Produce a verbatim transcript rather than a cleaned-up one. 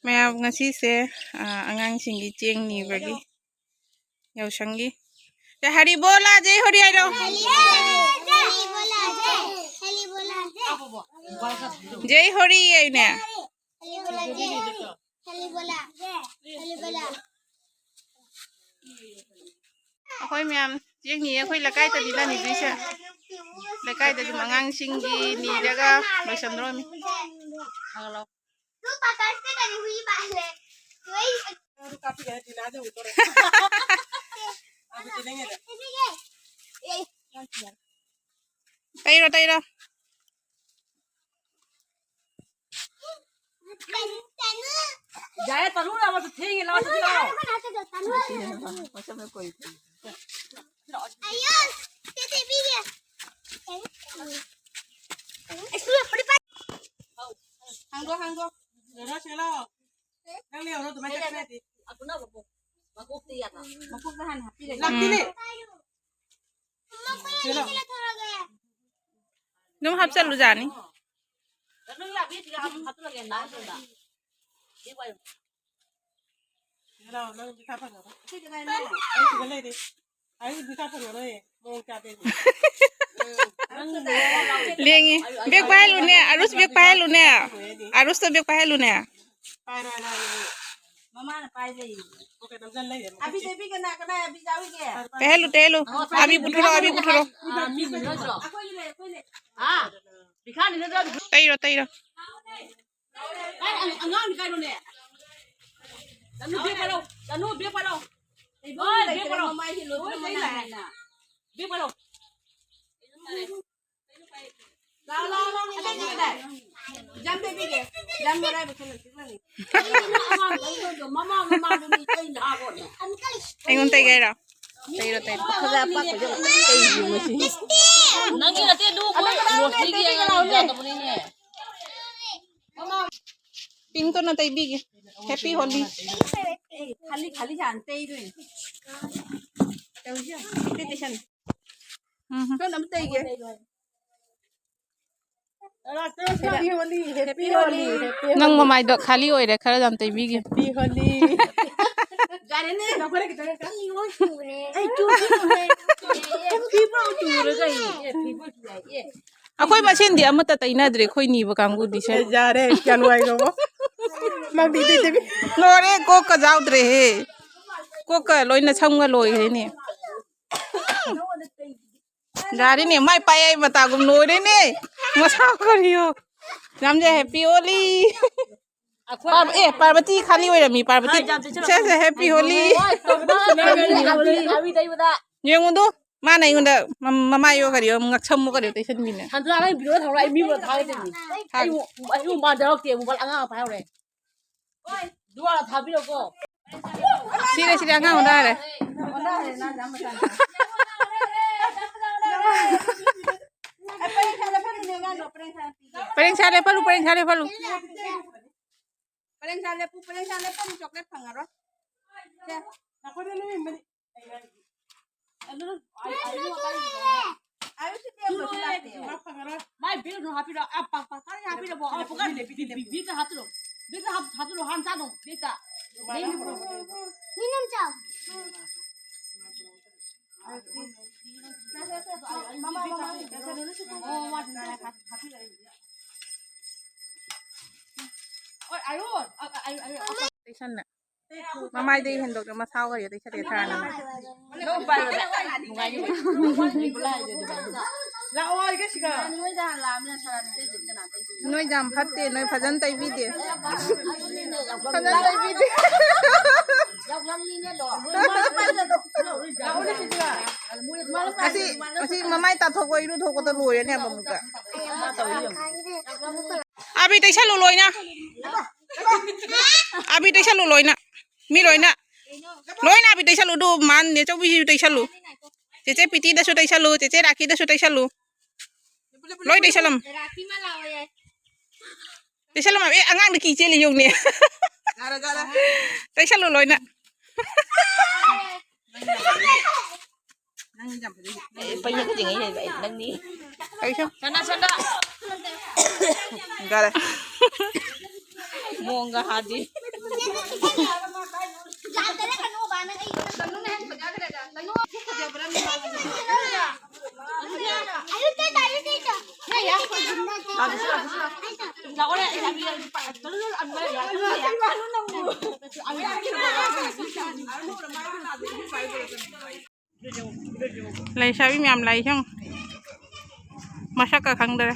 ꯃꯌꯥꯝ, ꯉꯁꯤꯁꯦ, ꯑ, ꯑꯉꯥꯡꯁꯤꯡꯒꯤ ꯆꯦꯡ ꯅꯤꯕꯒꯤ ꯌꯥꯎꯁꯪꯒꯤ꯫ ꯖꯩ ꯍꯔꯤ ꯕꯣꯂꯥ, ꯖꯩ ꯍꯣꯔꯤ ꯍꯥꯏꯔꯣ꯫ ꯖꯩ ꯍꯣꯔꯤ ꯍꯥꯏꯅꯦ꯫ ꯑꯩꯈꯣꯏ ꯃꯌꯥꯝ ꯆꯦꯡ ꯅꯤꯌꯦ, ꯑꯩꯈꯣꯏ ꯂꯩꯀꯥꯏꯗꯗꯤ ꯂꯥꯛꯅꯤꯗꯣꯏꯁꯦ꯫ ꯂꯩꯀꯥꯏꯗ ꯑꯗꯨꯝ ꯑꯉꯥꯡꯁꯤꯡꯒꯤ ꯅꯤꯔꯒ ꯂꯣꯏꯁꯟꯗ꯭ꯔꯣꯃꯤ꯫ ꯇꯩꯔꯣ, ꯇꯩꯔꯣ꯫ ꯌꯥꯔꯦ, ꯇꯅꯨ ꯂꯥꯛꯑꯣ, ꯊꯦꯡꯉꯦ, ꯂꯥꯛꯑꯣ, ꯆꯠꯁꯤ ꯂꯥꯛꯑꯣ꯫ ꯍꯥꯡꯗꯣ, ꯍꯥꯡꯗꯣ꯫ ꯌꯥꯔꯦ, ꯁꯤ ꯂꯥꯛꯑꯣ꯫ ꯅꯪ ꯂꯩꯍꯧꯔꯣ, ꯑꯗꯨꯃꯥꯏꯅ ꯆꯠꯈ꯭ꯔꯗꯤ꯫ ꯃꯀꯣꯛꯇ ꯍꯥꯟꯅ ꯍꯥꯞꯄꯤꯔꯒꯦ꯫ ꯂꯥꯛꯇꯦꯅꯦ꯫ ꯁꯤ ꯂꯥꯛꯑꯣ꯫ ꯑꯗꯨꯝ ꯍꯥꯞꯆꯜꯂꯨ ꯌꯥꯅꯤ꯫ ꯅꯪ ꯌꯥꯕꯤ, ꯁꯤꯗ ꯍꯥꯞ-, ꯍꯥꯞꯆꯜꯂꯒꯦ, ꯅꯥ ꯁꯤꯗ꯫ ꯁꯤ ꯄꯥꯏꯌꯨ꯫ ꯁꯤꯗ ꯂꯥꯛꯑꯣ, ꯅꯪ ꯄꯩꯁꯥ ꯐꯪꯉꯔꯣꯏ꯫ ꯁꯤ ꯀꯗꯥꯏꯅꯣ? ꯑꯩ ꯁꯤꯗ ꯂꯩꯔꯦ꯫ ꯑꯩ ꯄꯩꯁꯥ ꯐꯪꯉꯔꯣꯏꯌꯦ꯫ ꯃꯑꯣꯡ ꯆꯥꯗꯦ꯫ ꯂꯦꯡꯉꯤ꯫ ꯕꯦꯛ ꯄꯥꯏꯍꯜꯂꯨꯅꯦ, ꯑꯔꯨꯁ ꯕꯦꯛ ꯄꯥꯏꯍꯜꯂꯨꯅꯦ꯫ ꯑꯔꯨꯁꯇꯣ ꯕꯦꯛ ꯄꯥꯏꯍꯜꯂꯨꯅꯦ꯫ ꯄꯥꯏꯔꯣꯏ, ꯄꯥꯏꯔꯣꯏ꯫ ꯃꯃꯥꯅ ꯄꯥꯏ ꯂꯩ꯫ ꯑꯣ, ꯀꯩꯅꯣꯝ ꯆꯠ ꯂꯩꯔꯦ꯫ ꯑꯕꯤ ꯇꯩꯕꯤ ꯀꯅꯥ, ꯀꯅꯥ ꯑꯕꯤ ꯌꯥꯎꯔꯤꯒꯦ? ꯇꯩꯍꯜꯂꯨ, ꯇꯩꯍꯜꯂꯨ꯫ ꯑꯕꯤ ꯄꯨꯊꯣꯔꯛꯑꯣ, ꯑꯕꯤ ꯄꯨꯊꯣꯔꯛꯑꯣ꯫ ꯑꯥ, ꯃꯤ ꯂꯣꯏ ꯅꯠꯇ꯭ꯔꯣ? ꯑꯩꯈꯣꯏꯒꯤ ꯂꯩ, ꯑꯩꯈꯣꯏ ꯂꯩ꯫ ꯑꯥ, ꯕꯤꯈꯥꯅꯤ ꯅꯠꯇ꯭ꯔꯣ? ꯇꯩꯔꯣ, ꯇꯩꯔꯣ꯫ ꯀꯥꯏ, ꯑꯉ-, ꯑꯉꯥꯡꯅꯤ ꯀꯥꯏꯅꯣꯅꯦ? ꯇꯅꯨ, ꯕꯦꯛ ꯄꯥꯏꯔꯣ꯫ ꯇꯅꯨ, ꯕꯦꯛ ꯄꯥꯏꯔꯣ꯫ ꯍꯣꯏ, ꯕꯦꯛ ꯄꯥꯏꯔꯣ꯫ ꯍꯣꯏ, ꯂꯩ, ꯂꯩ, ꯂꯩ꯫ ꯕꯦꯛ ꯄꯥꯏꯔꯣ꯫ ꯂꯥꯎ, ꯂꯥꯎ, ꯂꯥꯎ, ꯂꯥꯎ, ꯂꯥꯎ, ꯂꯥꯎ꯫ ꯖꯝ ꯄꯤꯕꯤꯒꯦ꯫ ꯖꯝ ꯃꯔꯥꯏꯕꯛ ꯐꯅ ꯄꯤꯕꯅꯤ꯫ ꯃꯃꯥ, ꯃꯃꯥꯗꯨꯅꯤ ꯑꯩꯅ ꯍꯥꯞꯄꯣꯅꯦ꯫ ꯑꯩꯉꯣꯟꯗ ꯇꯩꯒꯦ ꯍꯥꯏꯔꯣ? ꯇꯩꯔꯣ, ꯇꯩꯔꯣ꯫ ꯐꯖ ꯑꯄꯥꯛꯄꯁꯦ ꯑꯝꯇ ꯇꯩꯕꯤꯌꯨ ꯃꯁꯤ꯫ ꯅꯪꯒꯤ ꯅꯠꯇꯦ, ꯑꯗꯨ ꯑꯩꯈꯣꯏ ꯔꯣꯁꯅꯤꯒꯤ ꯑꯉꯥꯡꯒꯤ ꯌꯥꯗꯕꯅꯤꯅꯦ꯫ ꯄꯤꯡꯇꯣꯅ ꯇꯩꯕꯤꯒꯦ꯫ Happy Holi꯫ ꯑꯦ, ꯈꯥꯂꯤ, ꯈꯥꯂꯤ ꯁꯥꯟ ꯇꯩꯗꯣꯏꯅꯦ꯫ ꯇꯧꯁꯤ꯫ ꯇꯩ, ꯇꯩꯁꯟ꯫ ꯎꯝ꯫ ꯁꯣꯝꯗ ꯑꯃ ꯇꯩꯒꯦ꯫ Happy Holi, Happy Holi, Happy Holi. ꯅꯪ ꯃꯃꯥꯏꯗꯣ ꯈꯥꯂꯤ ꯑꯣꯏꯔꯦ, ꯈꯔ ꯌꯥꯝ ꯇꯩꯕꯤꯒꯦ꯫ Happy Holi. ꯌꯥꯔꯦꯅꯦ꯫ ꯂꯧꯈꯠꯂꯒꯦ, ꯇꯧꯔꯒ꯫ ꯑꯩ ꯆꯨ-, ꯐꯤꯕꯝ ꯆꯨꯔꯒ ꯑꯩ, ꯑꯦ, ꯐꯤꯕꯝ ꯆꯨꯔꯦ, ꯑꯦ꯫ ꯑꯩꯈꯣꯏ ꯃꯁꯦꯟꯗꯤ ꯑꯃꯠꯇ ꯇꯩꯅꯗ꯭ꯔꯦ, ꯑꯩꯈꯣꯏ ꯅꯤꯕ ꯀꯥꯡꯕꯨꯗꯤ ꯁꯦ꯫ ꯑꯦ, ꯌꯥꯔꯦ, ꯀꯌꯥ ꯅꯨꯡꯉꯥꯏꯈ꯭ꯔꯕꯣ? ꯃꯪꯗꯤ ꯇꯩ ꯇꯩꯕꯤ꯫ ꯂꯣꯏꯔꯦ, ꯀꯣꯛꯀ ꯌꯥꯎꯗ꯭ꯔꯦꯍꯦ꯫ ꯀꯣꯛꯀ ꯂꯣꯏꯅ ꯁꯝꯒ ꯂꯣꯏꯈ꯭ꯔꯦꯅꯦ꯫ ꯌꯥꯔꯦꯅꯦ, ꯃꯥꯏ ꯄꯥꯛꯑꯦ ꯃꯇꯥꯒꯨꯝ ꯂꯣꯏꯔꯦꯅꯦ꯫ ꯃꯁꯥ ꯀꯔꯤꯌꯣ꯫ ꯌꯥꯝꯖꯦ, Happy Holi꯫ ꯄꯥꯔ-, ꯑꯦ, ꯄꯥꯔꯕꯇꯤ ꯈꯥꯂꯤ ꯑꯣꯏꯔꯝꯃꯤ, ꯄꯥꯔꯕꯇꯤ꯫ ꯁꯦ, ꯁꯦ, Happy Holi꯫ ꯌꯦꯡꯉꯨꯗꯨ, ꯃꯥꯅ ꯑꯩꯉꯣꯟꯗ ꯃ-, ꯃꯃꯥꯏꯌꯣ ꯀꯔꯤꯌꯣ, ꯉꯛꯁꯝꯃꯣ ꯀꯔꯤꯌꯣ ꯇꯩꯁꯟꯕꯤꯅꯦ꯫ ꯁꯟꯗ꯭ꯔꯥ, ꯅꯪ video ꯊꯧꯔꯣ, ꯑꯩ ꯃꯤ ꯃꯔꯛ ꯊꯥꯒꯠꯇꯣꯏꯅꯤ꯫ ꯊꯥꯒꯠ-, ꯑꯩꯕꯨ, ꯑꯩꯕꯨ ꯃꯥꯟꯗꯔꯛꯇꯦ, ꯃꯣꯕꯥꯏꯜ ꯑꯉꯥꯡ ꯄꯥꯏꯍꯧꯔꯦ꯫ ꯗꯨꯋꯥꯔ ꯊꯥꯕꯤꯔꯣꯀꯣ꯫ ꯁꯤꯔꯦ, ꯁꯤꯔꯦ, ꯑꯉꯥꯡ ꯑꯣꯟꯅꯔꯦ꯫ ꯄꯔꯦꯡ ꯁꯥ ꯂꯦꯞꯍꯜꯂꯨ, ꯄꯔꯦꯡ ꯁꯥ ꯂꯦꯞꯍꯜꯂꯨ꯫ ꯄꯔꯦꯡ ꯁꯥ ꯂꯦꯞꯄꯨ, ꯄꯔꯦꯡ ꯁꯥ ꯂꯦꯞꯄꯅꯤ, chocolate ꯐꯪꯉꯔꯣꯏ꯫ ꯁꯦ꯫ ꯃꯥꯏ bag ꯅꯨ ꯍꯥꯞꯄꯤꯔꯣ꯫ ꯑ, ꯄ-, ꯄ-, ꯀꯔꯤ ꯍꯥꯞꯄꯤꯔꯕꯣ? ꯑ, ꯄꯨꯈꯝ꯫ Bag ꯇ ꯍꯥꯞꯆꯤꯜꯂꯣ꯫ Bag ꯇ ꯍꯥꯞ-, ꯍꯥꯞꯆꯤꯜꯂꯣ꯫ ꯍꯥꯟꯅ ꯆꯥꯗꯣ꯫ Bag ꯇ꯫ ꯃꯤꯅꯝ ꯆꯥꯎ꯫ ꯃꯃꯥ, ꯃꯃꯥ꯫ ꯑꯣ, ꯃꯥ꯫ ꯍꯣꯏ, ꯑꯌꯨ꯫ ꯑ, ꯑ, ꯑꯌꯨ, ꯑꯌꯨ꯫ ꯇꯩꯁꯟꯅ꯫ ꯃꯃꯥꯏꯗꯩ ꯍꯦꯟꯗꯣꯛꯅ ꯃꯁꯥ ꯑꯣꯏꯔꯦ ꯇꯩꯁꯜꯂꯦ ꯊꯥꯅ꯫ ꯂꯥꯛꯑꯣ ꯑꯩꯒ ꯁꯤꯒ꯫ ꯅꯣꯏ ꯌꯥꯝ ꯐꯠꯇꯦ, ꯅꯣꯏ ꯐꯖꯅ ꯇꯩꯕꯤꯗꯦ꯫ ꯐꯖꯅ ꯇꯩꯕꯤꯗꯦ꯫ ꯂꯥꯛꯑꯣꯅꯦ ꯁꯤꯒ꯫ ꯑꯁꯤ, ꯑꯁꯤ ꯃꯃꯥꯏ ꯇꯥꯊꯣꯛꯄ, ꯏꯔꯨ ꯊꯣꯛꯄꯗ ꯂꯣꯏꯔꯅꯦꯕ ꯑꯃꯨꯛꯀ꯫ ꯑꯕꯤ ꯇꯩꯁꯜꯂꯨ ꯂꯣꯏꯅ꯫ ꯑꯕꯤ ꯇꯩꯁꯜꯂꯨ ꯂꯣꯏꯅ꯫ ꯃꯤ ꯂꯣꯏꯅ꯫ ꯂꯣꯏꯅ ꯑꯕꯤ ꯇꯩꯁꯜꯂꯨ꯫ ꯑꯗꯨ ꯃꯥꯟ ꯅꯦꯆꯧꯕꯤꯁꯤꯁꯨ ꯇꯩꯁꯜꯂꯨ꯫ ꯆꯦꯆꯦ ꯄꯤꯇꯤꯗꯁꯨ ꯇꯩꯁꯜꯂꯨ꯫ ꯆꯦꯆꯦ ꯔꯥꯈꯤꯗꯁꯨ ꯇꯩꯁꯜꯂꯨ꯫ ꯂꯣꯏ ꯇꯩꯁꯜꯂꯝ꯫ ꯇꯩꯁꯜꯂꯝ꯫ ꯑꯦ, ꯑꯉꯥꯡꯗ ꯀꯤ ꯆꯦꯜꯂꯤ ꯌꯦꯡꯉꯨꯅꯦ꯫ ꯇꯩꯁꯜꯂꯨ ꯂꯣꯏꯅ꯫ ꯑꯦ, ꯄꯩꯁꯥ ꯈꯨꯗꯤꯡꯒꯤ ꯂꯩꯕ ꯑꯩ ꯅꯪꯗꯤ꯫ ꯑꯩꯁꯨ꯫ ꯆꯠꯅ, ꯆꯠꯅ꯫ ꯒꯥꯔꯦ꯫ ꯃꯣꯡꯒ ꯍꯥꯗꯤ꯫ ꯂꯩꯁꯥꯕꯤ ꯃꯌꯥꯝ ꯂꯥꯛꯏꯁꯦ ꯌꯦꯡꯉꯨ꯫ ꯃꯁꯛꯀ ꯈꯪꯗꯔꯦ꯫